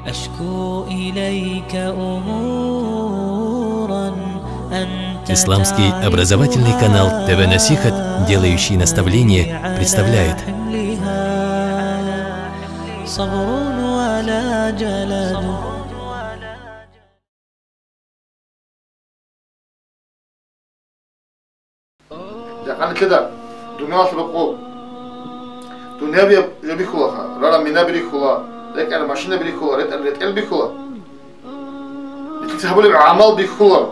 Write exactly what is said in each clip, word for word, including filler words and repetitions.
أشكو إليك أمورا أنت Исламский образовательный канал تعرفها. Т В Насихат, делающий наставление, представляет. صبر ولا جلد. Жакъа нилъеда дуниялалъул рокъоб, дунияби жо бихьулаха, рара минаби рихьула, рекӀара машинаби рихьула, ретӀел, ретӀел бихьула. Нилъеца гьабулеб гӀамал бихьулар,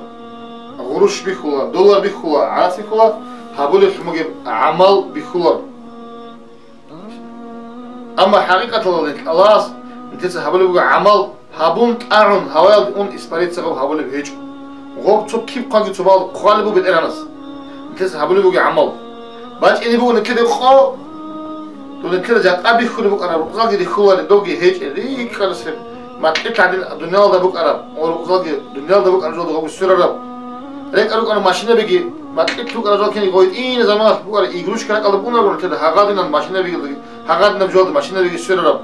гъурущ бихьула, доллар бихьула, гӀарац бихьула, гьабулеблъун бугеб гӀамал бихьулар. Амма хӀакъикъаталда нилъ Аллагьас нилъеца гьабулеб буго гӀамал гьабун, тӀагӀун, гьаваялде ун испариться гъаб гьабулеб гьечӀо. Гъоб цо киб хъваги цо бал хъвалеб буго БетӀергьанас. Нилъеца гьабулеб буго гӀамал. БачӀине буго нилъеде къо, то нилъеда жакъа бихьулеб букӀараб рукъзалги рихьуларел довги гьечӀел, рикӀкӀарасеб. Макьилъ гӀадин дуниялалда букӀараб, ва рукъзалги дуниялалда букӀараб жолда гъоги сверараб. РекӀа рукӀана машинабиги, макьилъ букӀараб жолкин гъой дина заманалъ букӀараб игрушкарал кӀалда букӀунараб нилъеда гьагъадинаб машинабиги, гьагъадинаб жолда машинабиги сверараб.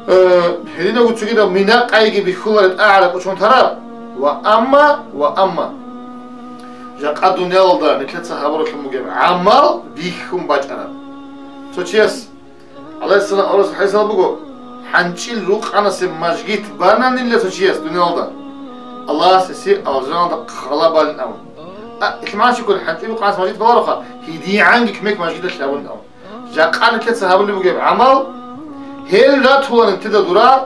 Э, гьединабго цогидаб минакъайги бихьулареб тӀагӀара кӀочон тараб. Ва амма, ва амма. Жакъа дуниялалда нилъеца гьабуралъун бугеб гӀамал бихьун бачӀараб. Цо чияс ГӀалайгьиссалам аварагас хӀадисалда буго, хӀанчӀил рукъанасеб мажгит бананила цо чияс дуниялалда, Аллагьас гьесие алжаналда хъала балин абун. А, ил магӀна щиб ккола, хӀанчӀил рукъанасеб мажгит балароха, гьедигӀанги кумек мажгиталъе гьабунин абун. Жакъа нилъеца гьабулеб бугеб гӀамал, гьел ратула нилъеда дура,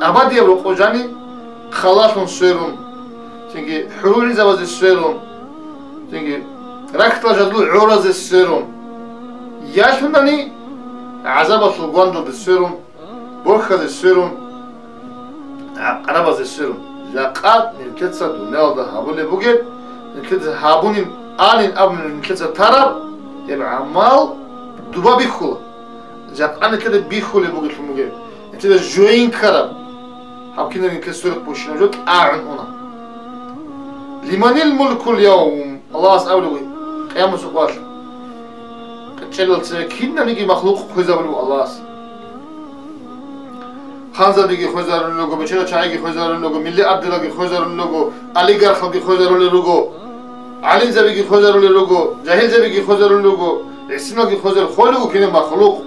Абадияб рокъоб жаниб хъалалъун сверун, цинги хӀурулгӀинзабазе сверун, цинги рахьдал жадул гӀоразе сверун, ялъунани гӀазабалъул гвандалде сверун, борхьазе сверун, гӀакъарабазе сверун. Жакъа нилъеца дуниялалда гьабулеб бугеб, нилъеца гьабунин, анин абунин нилъеца тараб, гьеб гӀамал дуба бихьула. Жакъа нилъеда бихьулеб бугелъун бугеб. Нилъеда жойин ккараб. Гьаб кинаб нилъер сверухъ бущинаб жо тӀагӀун уна. Лиманил мулкул явм? Аллагьас абулеб буго, къиямасеб къоялъ къечӀелал цеве кинабниги махлукъ хвезабулеб буго Аллагьас. Ханзабиги хвезарулел руго, бечедал чагӀиги хвезарулел руго, миллиардералги хвезарулел руго, олигархалги хвезарулел руго, гӀалимзабиги хвезарулел руго, жагьилзабиги хвезарулел руго, гӀисиналги хвезарулел, хвелего кинаб махлукъ.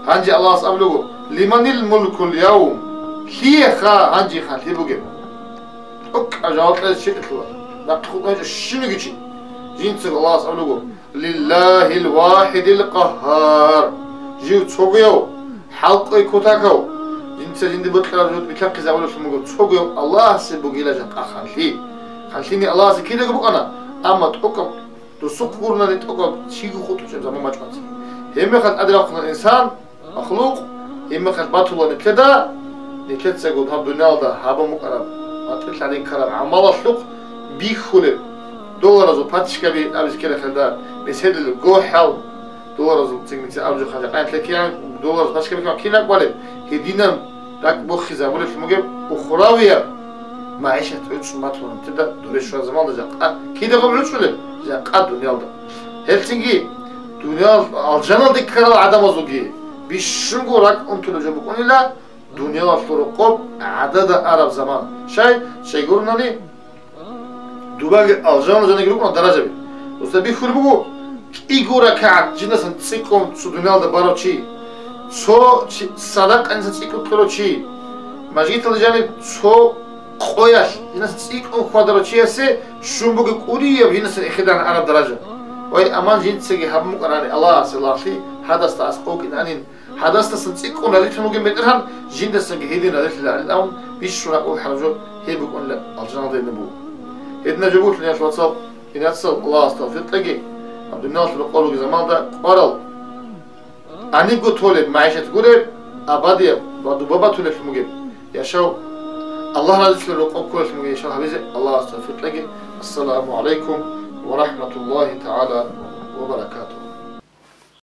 Гьанже Аллагьас абулего: «Лиманил мулкул явм?» Лъиеха гьанже ханлъи бугеб? ТӀокӀаб жаваб кьезе чӀикӀлъула. Нахъе хутӀун гьечӀо щивниги чи. Жинцаго Аллагьас абулего: «Лиллагьил вахидил къагьгьар». Жив цогояв, хӀалкӀвей кутакав, жинца жинди бокьараб жо билъахъизабулевлъун буго, цогояв Аллагьасе бугила жакъа ханлъи. Ханлъиги Аллагьасе кидаго букӀана, амма тӀокӀаб досухъ гурони тӀокӀаб чиги хутӀичӀеб заман бачӀунцин. Гьебмехалъ тӀаде рахъуна инсан, махлукъ, гьебмехалъ батула нилъеда, нилъецаго гьаб дуниялалда гьабун букӀараб, батӀи лъадин ккараб гӀамалалъухъ бихьулеб, долларазул пачкаби абизе ккелахъалда, меседил гохӀал, долларазул цигница абжуха жакъа нилъер киян, долларазул пачкаби киян кинаб балеб, гьединан ракӀ буххизабулеблъун бугеб ухравияб магӀишат гӀучӀун батула нилъеда дуре щвараб заманалда жакъа. Кидаго гӀучӀулеб? Жакъа дуниялда. Гьелцинги дуниял алжаналде ккарал гӀадамазулги бищунго ракӀ унтулеб жо букӀунила дуниялалъул рокъоб гӀадада араб заман. Щай? Щайгурунани, дубаги алжаналда жаниги рукӀуна даражаби. Досда бихьулеб буго, кӀиго ракагӀат жиндасан цӀикӀкӀун цо дуниялда барав чи, цо чи садакъа жиндасан цӀикӀкӀун кьурав чи, мажгиталда жаниб цо къоялъ жиндасан цӀикӀкӀун хьвадарав чиясе щун буго кӀудияб жиндасан эхедан араб даража. Вай, аман жинцаги гьабун букӀарани Аллагьасе лагълъи, гьадасда аскӀов вукӀинанин, гьадасдасан цӀикӀкӀун разилъун вугин БетӀергьан, жиндасаги гьедин разилъиларин абун, бищун ракӀ бухӀараб жо гьеб букӀунила алжаналда гьедин буго. Гьединаб жо буго, хириял вацал, кинацал Аллагьас тавфикъ кьеги, гьаб дуниялалъул рокъоб ругел заманалда кӀварал, гьанибго толеб магӀишат гуреб, абадияб ва дуба батулеблъун бугеб яшав, Аллагь разилъулеб рокъоб кколеблъун бугеб яшав гьабизе Аллагьас тавфикъ кьеги. Ассаламу гӀалайкум ва рахӀматуллагьи тагӀала ва баракатугь.